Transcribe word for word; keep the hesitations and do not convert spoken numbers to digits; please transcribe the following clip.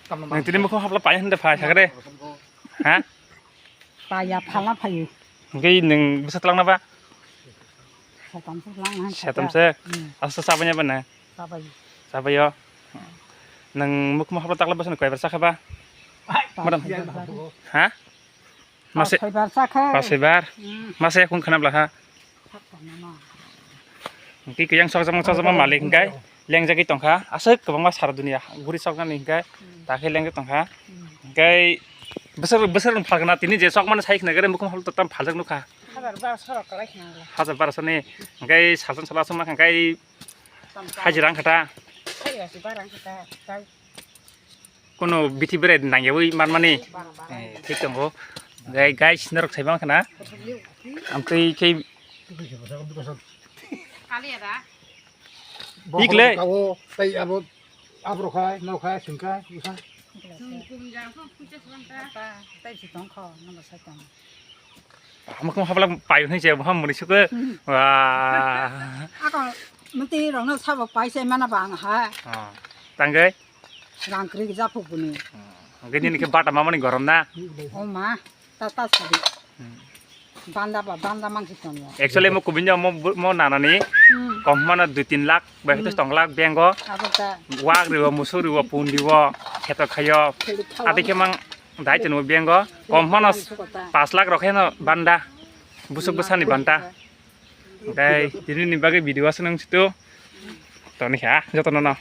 Nang tini mukhung hapla pai hande phai sakre. Ha? Paya phala phayu. Ngai nang bwsa twlangna ba? Satam se lang han. Satam se. Hmm. Asa sabanya ba na? Sabai. Sabayo. Nang mukhung hapla takla bwsa koi bar sakha ba? Madam. Ha? Mase. Pas soi bar sakha. Pas soi bar. Hmm. Mase kun khana bla ha. Hingke kiyang sokjama sokjama malik hingke lengjagwi tongkha aswk kwbangma sara dunia guri soknani hingke takhe lengjak tongkha hingke bwswk bwswk rok phalgana tini je sokmani sai khna gere mukhung hapla tam phaljak nukha. Hajar barosho rok kwlai khna. Hajar barosho ni hingke salson salo aswk ma hingke hajira wngkha ta. Hajira si bara wngkha ta. Kono bithi berai nangyawi manmani. Eh, thik tongo. Gai, guys, norok sai mankha na? Amtwi khe Ikle. Tei abo, abo khai, no khai, singkha, usa. Tei si tongkho, no sai tong. Hamakung hablak payo hinwi se, boham muni suko. Hmm. Wah. Ako, mati rokno sabo paisa mana bang ha. Ah, tanggai? Rang kri japuk buni. Hmm. Gini ni ke bata mamani gorom na. O ma, ta ta sabi. Hmm. Banda ba, banda mangsi tongo. Actually mo kubinyo mo, mo nanani Hmm. Kom mana dui tin lakh, bai Hmm. tong lakh bengo. Abo ta. Wak riwo, musuk riwo, pun riwo, kheto khayo. Kheli thawa. Ati khe mang dai tunu bengo. Kom mana Kheli thawa. Pas lakh rokhe no banda. Busuk bwsani banta. Tei tini ni bagwi video aswk nang situ. Toni kha joto no no.